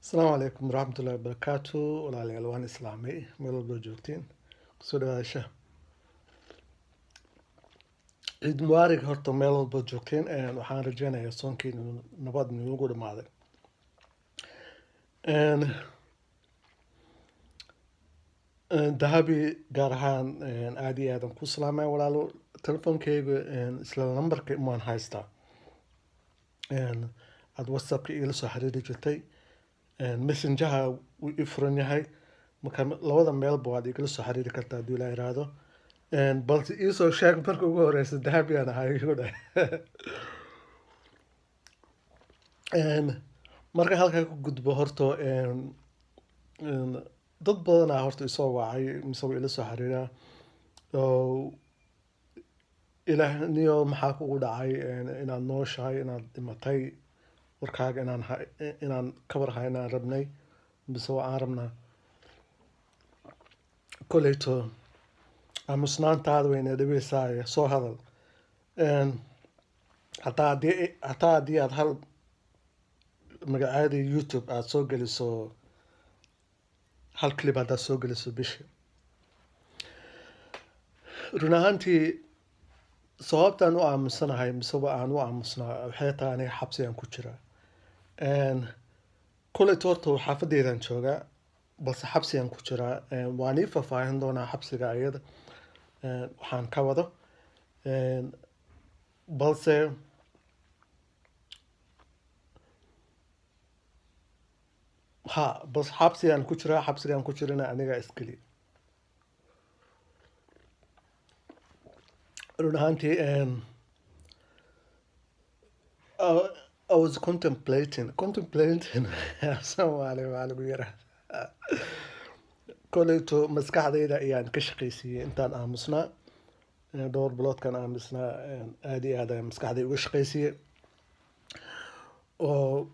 Asalaamu calaykum waraxmatullahi wabarakaatu. Walaalayaal, waan islaamay meel walba joogtiin, kusoo dhawaasha. Ciid mubaarig. Horta meel walba joogteen, waxaan rajeynayaa soonkiina inuu nabad inugu dhamaaday. Dahabi gaar ahaan, aad iyo aad aan ku salaamay, walaalo. Telefoonkeyga isla nambarka waan haystaa aad WhatsAppka igala soo xiriiri jirtay. Messengerha wuu ii furan yahay, marka labada meelba waad igala soo xiriiri kartaa haddii ilaa iraahdo. Balse iisoo sheeg marka ugu horeysa, Dahabi aan ahay, igu dheh. Marka halkaa ku gudbo, horta dad badanaa horta isoo wacay mise way ila soo xiriiraa oo ilaah niyo, maxaa kugu dhacay? Inaad nooshahay, inaad dhimatay, warkaaga inaan kabar haynaan rabnay mise waa aan rabnaa. Koleyto aamusnaantaada wayna dhibaysaaye, soo hadal. Hataa haddii aad hal magacaada YouTube aad soo geliso, hal clip haddaad soo geliso bishi. Run ahaantii, sababtaan u aaminsanahay miseba aan u aamusnaa waxay tahay aniga xabsigaan ku jiraa. Koleyto horta xaafadeydaan joogaa, balse xabsigaan ku jiraa. Waan ii faahfaahin doonaa xabsiga ayada waxaan ka wado. Balse ha, balse xabsigaan ku jiraa, xabsigaan ku jirana anigaa iskeli. Run ahaantii, I was contemplating, Soomaali waa lagu yiraahdaa. Koleyto maskaxdayda ayaan ka shaqaysiiyey intaan aamusnaa. Dhowr biloodkan aamusnaa, aad iyo aad ayaan maskaxdayda uga shaqaysiiyey oo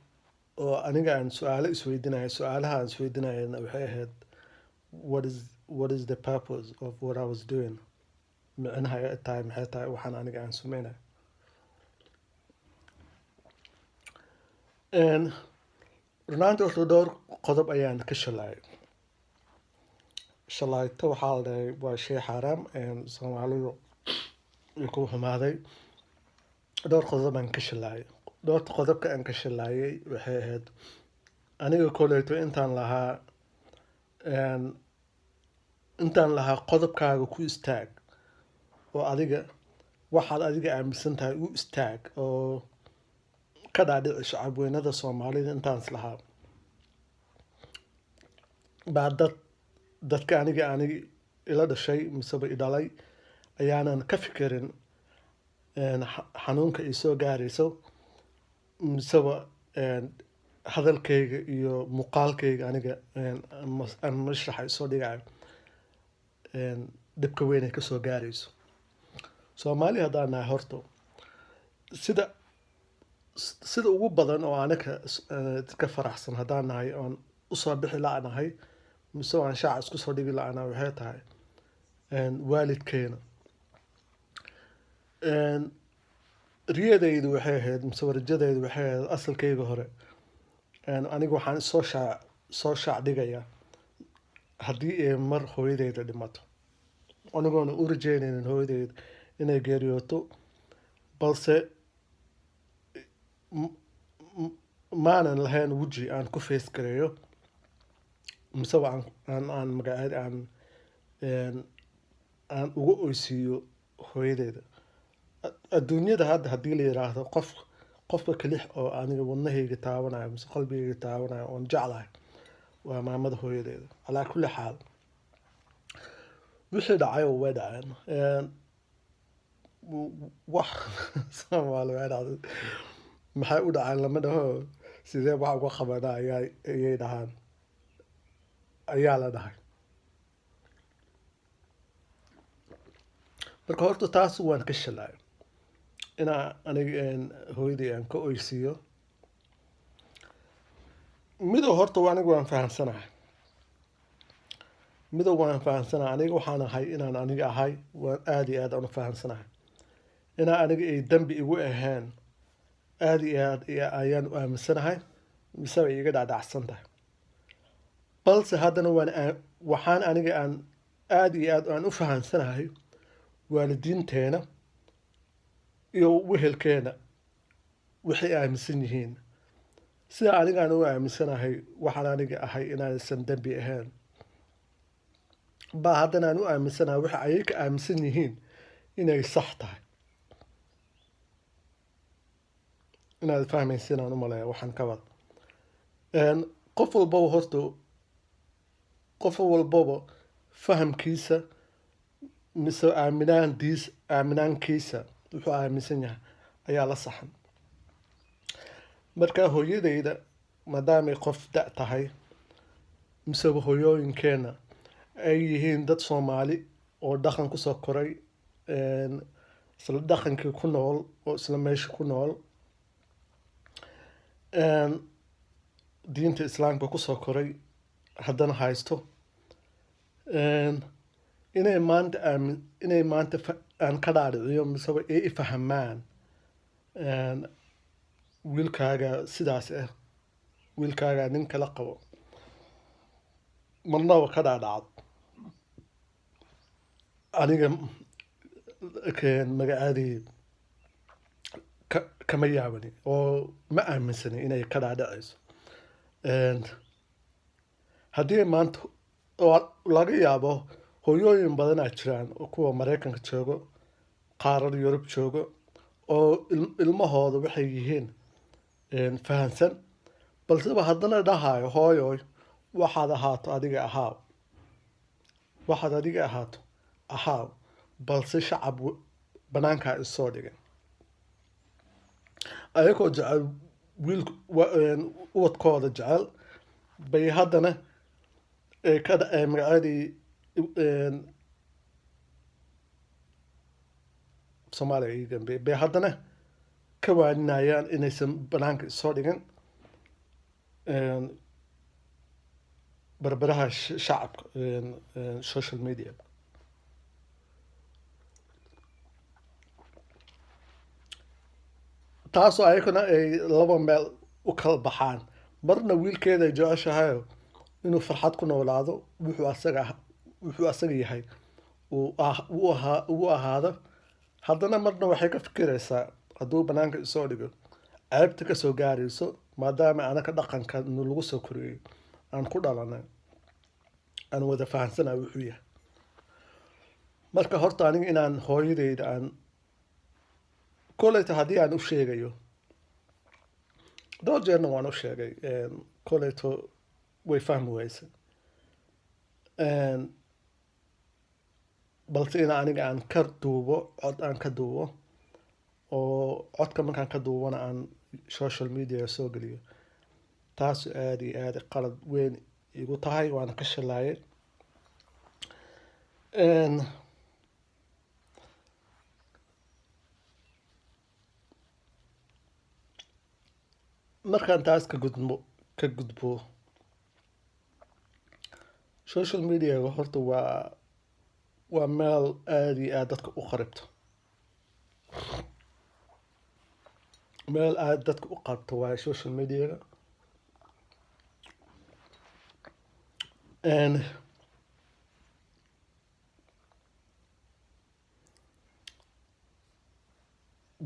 aniga aan su-aalo isweydiinaya. Su-aalaha aan isweydiinayana waxay ahayd what is the purpose of what I was doing? Micnaha ay tahay maxay tahay waxaan aniga aan sameynaya? Run ahaantii, horta dhowr qodob ayaan ka shalaayay. Shalayto waxaa la dhahay waa shay xaaraam. Soomaalidu way ku xumaaday. Dhowr qodob aan ka shalaayay. Dhowrta qodobka aan ka shalaayay waxay ahayd, aniga koleyto intaan lahaa qodobkaaga ku istaag oo adiga waxaad adiga aaminsan tahay u istaag oo ka dhaadhici shacabweynada Soomaalida, intaan is lahaa baa dadka aniga ila dhashay miseba i dhalay ayaanan ka fikirin xanuunka i soo gaarayso miseba hadalkayga iyo muuqaalkayga aniga aan mashraxa isoo dhigayo dhibka weyn ay kasoo gaarayso. Soomaali haddaan nahay, horta sida ugu badan oo anaga ka faraxsan haddaan nahay oon usoo bixi la'nahay mise aan shaaca isku soo dhigi la'nahay waxay tahay waalidkeena. Riyadaydu waxay ahayd mise rajadaydu waxay ahayd asalkayga hore, aniga waxaan soo shaac dhigaya haddii ay mar hooyadeyda dhimato, anigoona u rajeynaynin hooyadeyda inay geeriyooto, balse maanan lahayn weji aan ku face gareeyo miseba aan magaceed aan uga oysiiyo hooyadeyda. Adduunyada hadda haddii la yiraahdo qofka kalix oo aniga wadnahayga taabanayo mise qalbigayga taabanayo oon jeclahay waa maamada hooyadeeda. Calaa kulli xaal, wixii dhacay oo way dhaceen. Wax Soomaali way dhacday, maxay u dhaceen lama dhaho, sidee wax uga qabanaa ayay dhahaan, ayaa la dhahay. Marka horta taas waan ka shalaay inaa aniga hooyadii aan ka oysiiyo. Midow horta aniga waan fahamsanahay, midow waan fahamsanahay. Aniga waxaan ahay inaan aniga ahay, waan aad iyo aad aan u fahamsanahay inaa aniga ay dambi igu ahayn. Aad iyo aad ayaan u aaminsanahay mise way iga dhacdhacsan tahay. Balse haddana waxaan aniga aan aada iyo aad aan u fahansanahay waalidiinteena iyo wehelkeena waxay aaminsan yihiin. Sida anigaan u aaminsanahay waxaan aniga ahay inaansan dembi ahayn, baa haddana aan u aaminsanahay waxa ayay ka aaminsan yihiin inay sax tahay. Inaad fahmaysin aan u maleeya waxaan ka wada. Qof walbaba horta, qof walbaba fahamkiisa mise aaminaankiisa wuxuu aaminsan yahay ayaa la saxan. Marka hooyadeyda, maadaamay qof da' tahay, miseba hooyooyinkeena ay yihiin dad Soomaali oo dhaqan kusoo koray, isla dhaqankii ku nool oo isla meesha ku nool, diinta Islaamka kusoo koray, haddana haysto, inay maanta aamin inay maanta aan ka dhaadhiciyo miseba ay i fahamaan, wiilkaaga sidaas ah, wiilkaaga nin kala qabo, marnaba ka dhaadhacdo aniga magacaadii kama yaabani oo ma aaminsani inay ka dhaadhacayso. Haddii maanta oo laga yaabo hooyooyin badanaa jiraan oo kuwa Mareykanka joogo, qaarar Yurub joogo, oo ilmahooda waxay yihiin fahansan, balseba haddana dhahayo, "Hooyoy, waxaad ahaato adiga ahaaw, waxaad adiga ahaato ahaaw," balse shacab banaankaa isoo dhigay ayagoo jecel wiil ubadkooda jecel bay haddana ay ka magacadii Soomaaliya ii dambe bay haddana ka waaninayaan inaysan banaanka isoo dhigin barbaraha shacabka, social media. Taasoo ayaguna ay laba meel u kala baxaan. Marna wiilkeeda ay jeceshahay inuu farxad ku noolaado, wuxuu asaga yahay uu ahaado. Haddana marna waxay ka fikiraysaa hadduu banaanka isoo dhigo ceebta kasoo gaarayso, maadaama anaka dhaqanka lagu soo koriyey, aan ku dhalanay, aan wada fahansanahay wuxuu yahay. Marka horta aniga inaan hooyadeyda aan koleyta haddii aan u sheegayo, dhowr jeerna waan u sheegay, koleyto way fahmi wayse. Balse in aniga aan ka duubo cod, aan ka duubo oo codka markaan ka duubana aan social media soo geliyo, taas aada iyo aada qalad weyn igu tahay, waana ka shalaayay. Markaan taas ka gudbo, social media horta waa meel aada iyo aada dadka u qaribto, meel aada dadka u qabto waa social media.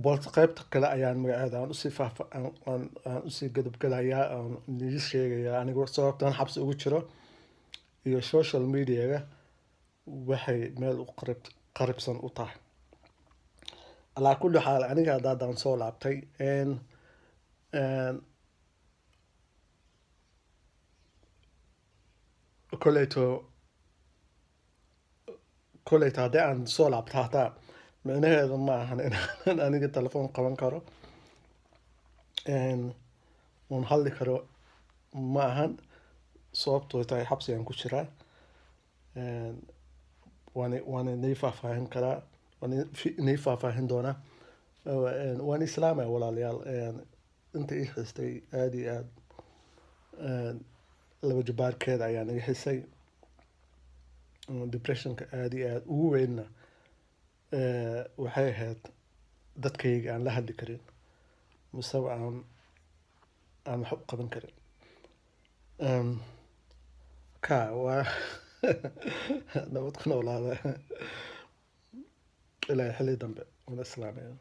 Balse qaybta kale ayaan magaceeda aan usii faafa aan aan aan usii gadabgalayaa, aan idin sheegayaa anigu sababtaan xabsi ugu jiro iyo social media-ga waxay meel u qaribsan u tahay. Alaa kulli xaal, aniga haddaan soo laabtay, koleyto haddii aan soo laabto, hataa micnaheedu ma ahan inaan aniga telefoon qaban karo oon hadli karo, ma ahan. Sababtoo tahay xabsigaan ku jiraa. Waan inii faahfaahin karaa, waan inii faahfaahin doonaa. Waan islaamaya walaalayaal. Inta ii xistay aada iyo aad laba jubaarkeeda ayaan iga xisay. Depressionka aada iyo aada ugu weynna waxay ahayd dadkayga aan la hadli karin miseba aan wax u qaban karin. Ka waa nabad ku noolaada ilaa xilli dambe. Wada islaamaya.